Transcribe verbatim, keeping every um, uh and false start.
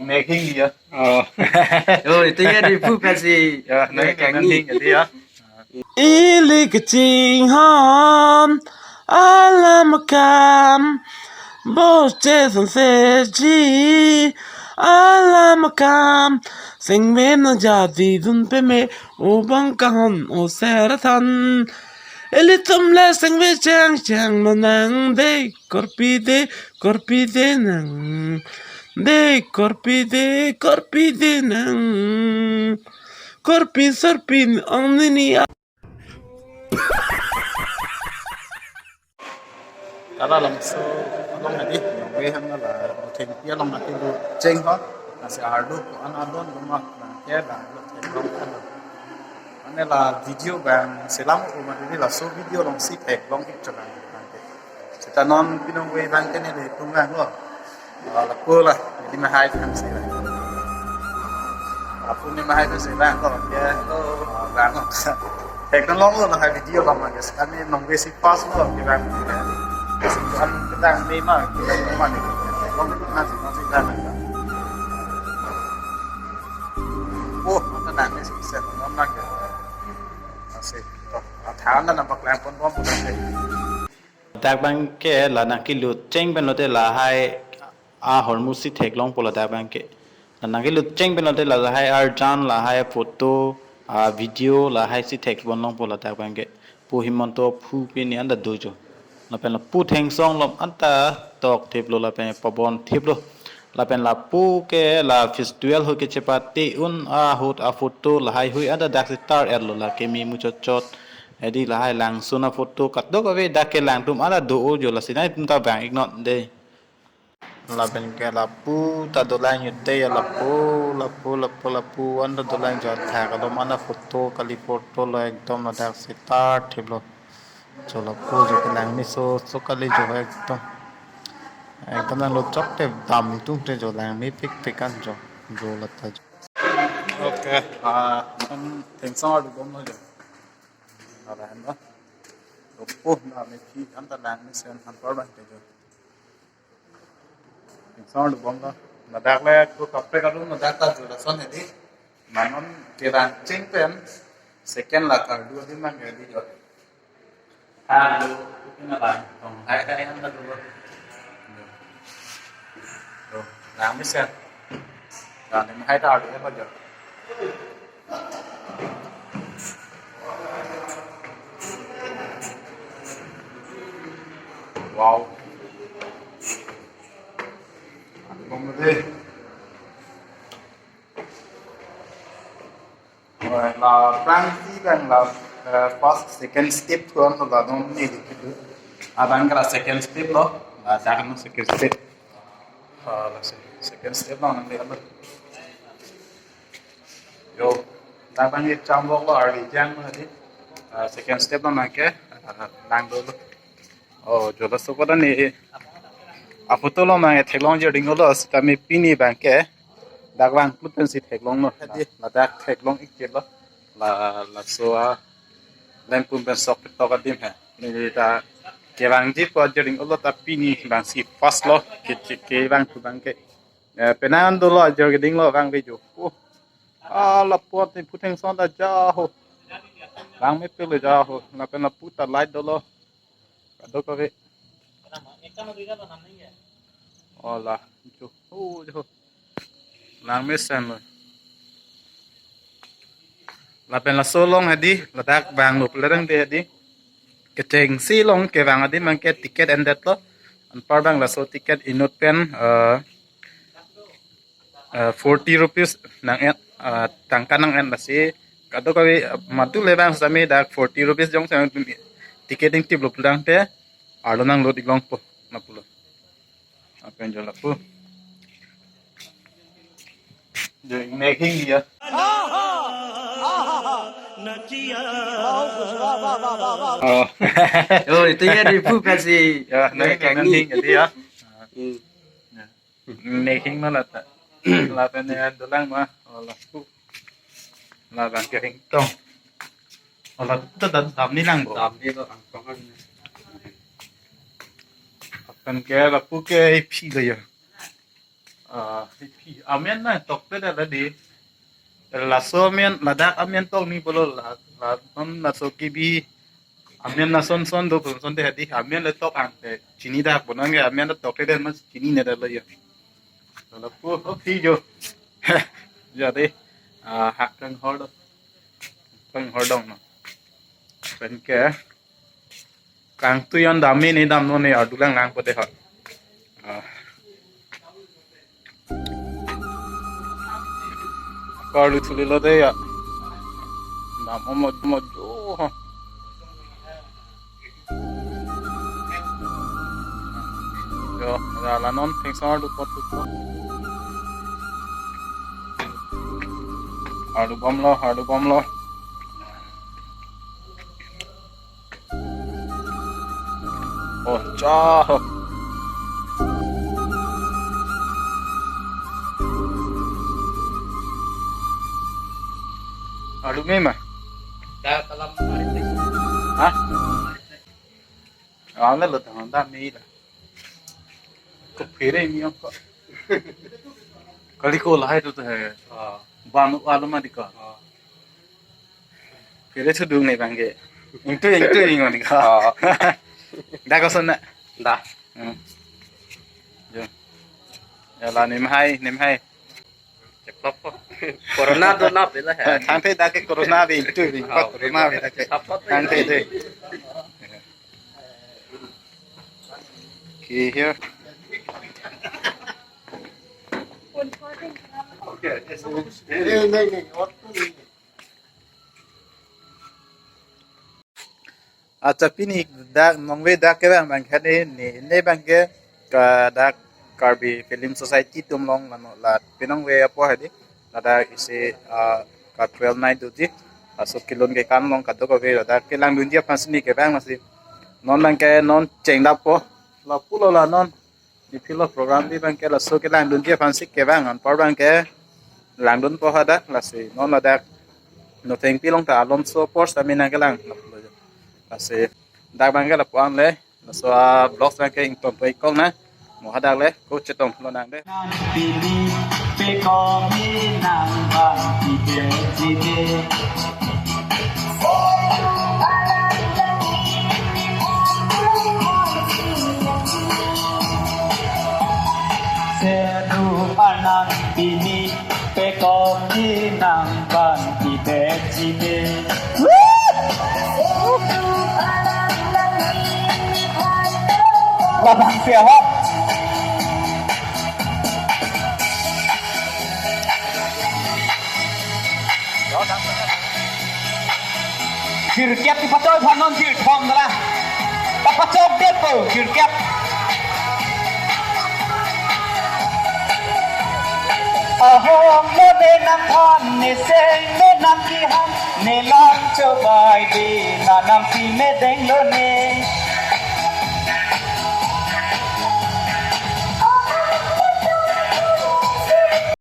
Making dia. Oh. Oh, itu ya di buka sih. Ya, nang, nang, nang, nang, ya. Ili kachinghon alam akam, boche sonseji alam akam, sengmen na jadi dun peme obang kahon o serathan. Ilitum le sengve chang chang manang de, korpi de, korpi de nang. De, korpi de, korpi de nang. Korpi sorpi ong nini a- Kala lamso along hadi, nongve hang la, thengpi along nangkelut cheng ho, nasi arlo ko an adon loma, nangke la, lo theklong kan lo. Ane la video bang selam ko mati laso video alongsi theklong ik chokang. Seta non pinong ve bang ke nelitum vanglo. Ah, lapu la, neli mahai kan si la. Lapu neli mahai kan si la, ko ya, ah, bang. Theklong lo la hai video la ma guys. Kami nongve si pas lo, ke bang. Kan kita ni ma, kita ma ni. Theklong na si, na si la. Oh, mata nang ni si, se non na ke. Asi, to, athan na paklang pon pon pon ke. Ladak abang ke la nangkelut cheng pen lote lahai ahormu si theklongpo ladak abang ke. La nangkelut cheng pen lote lahai arjan, lahai photo, ah, video, lahai si thekpon longpo ladak abang ke. Pu Himanta phu pini anta dojo. Lapen lapu thengsong lom anta tok thiplo lapen pabon thiplo. Lapen lapu ke la festival ho kechepate un ahut aphoto lahai hui anta daksi tar-etlo la keme muchot chot. Edi lahai langsun aphoto kadokave dak kelangtum anta do-ojo lasi nangtum ta vang ik non de. Lapen ke lapu ta dolang jute ya lapu, lapu, lapu, lapu, anta dolang jo thak, alom anta photo, kali photo lo ekdom ladak si tar thiplo. Jo lapu jo kelang meso, so kali jo ekdom. Ekdom langlo chok te dam itum te jo lang mepik pik an jo, jo lata jo. Okay, ah, kan thengsong ardu bomlo jo. Ala hendo. Lapu na methi anta lang mesen anpar bang te jo. Thengsong ardu bomlo. Ladak le ko kaprek arum ladak ta jula son hedi. Manon kevang cheng pen second la kardu adim mang hedi jo. Ardu, kina bang. Tong hai kai anta dulu. Tuh, lang mesen. Dan ini hai ta ardu apa jo? Wow. Bom deh. Oi, la prangsi bang la, eh, first, second step tuan la non ni di gitu. Abang ke la second step lo, la jangan second step. Ah, la se-, second step lo nanti apa? Yo, tabang ni chambok lo ardi jang lo di. Ah, second step lo nangke, ah, nang dulu. Oh, jolo sopo dan ni. Aphoto lo mang theklong je ring lo sitame pini bang ke. Dak vang put pen si theklong no. Hadi ladak theklong ik lo. La, laso a lempum pen sok tok adim he. Neli ta kevangji po je ring lo ta pini bang si first lo. Ke, ke, kevang tu bang ke. Eh, penan dolo ajor keding lo vang vejo. Oh. Ah, lapu ati pu thengsong ta ja ho. Vang mepik le ja ho. Lapen lapu ta light dolo. Kadokave. Oh la, jo, oh, jo. Lang mesen lo. Lapen laso along hadi, ladak vanglo pulang de hadi. Kechengsi along kevang adim mang ke ticket endet lo. Anpar bang laso ticket inut pen, eh, eh, forty rupees nang-en, eh, tangka nang-en lasi. Kadokave, eh, madu le bang sami dak forty rupees jongsi ticket ingtip lo pulang te. Arlo nang lut ik longpo, lapu lo. Apa yang jual lapu? Jadi making dia. Oh. Oh, itu ya di buka sih. Ya, nanti, nanti jadi ya. Hmm. Ya. Making mana tak? Lapen ya dolang mah. Oh, lapu. Labang kering tong. Ola ta dam, dam ni lang bo. Dam ni lo ang tong an. Akan ke lapu ke iphi lo ya. Ah, amen nangtokte da la di. Laso amen, ladak amen tok ni bolo la, la, non laso kibi amen lason son do, son de hadi amen le tok ang te chini dak bonang ke amen le tok te den mas chinine da lo yo. Lapu, oh, phi jo. Ya de. Ah, hak kang hor do. Kang hor dong no. Pen ke. Kangtui an dam mene damnon ne ardu lang lang pote hor. Ah. Karlu thuli lo de ya. Dam mo mo jo. Jo, ya la non theng sar du pot tu. Ardu bomlo, ardu bomlo. Oh, cha. Ardu me ma? Da kalam marit lagi. Hah? Ang le lo tang da me la. Ko phere mi ko. Kali ko lahai tu he. Ah. Banu alu ma di ko. Ah. Phere thudung ne bang ke. Ingtu ingtu ing ma di ko. Ah. Da ko son na. Da. Hmm. Jo. Ya la nem hai, nem hai. Cheplok po. Corona do nap ila hai. Thangte dak ke corona be ingtu be. Oh, corona be dak ke. Cheplok po. Thangte de. Okay, here. Acha pini dak nongve dak ke bang bang kane ne ne bang ke ka dak Karbi Film Society atum along lano la pinongve apo hadi ladak isi, ah, ka twelve night duty laso kelun ke kan along kadokave ladak kelangdunji aphan si ne ke bang masi non bang ke non chengdap po lapulo la non Di philo program di bang ke laso kelangdunji aphan si ke bang anpar bang ke langdun po hadak lasi non ladak Nothengpi along ta alomso por stamina kelang lasi dak bang ke lapu-an le laso a vlogs bang ke ington to ikong na mo hadak le ko chetong lonang de. Pini pekok ni nang bang pide jide. Sedu anang pini pekok ni nang bang pide jide. Labang siapa? Jirkep di patoi phanon jirthom dala. Tapachok det po jirkep. Ahom lo ne nang phan ne seng ne nang kiham ne lang chobai di nanam pi me deng lo ne.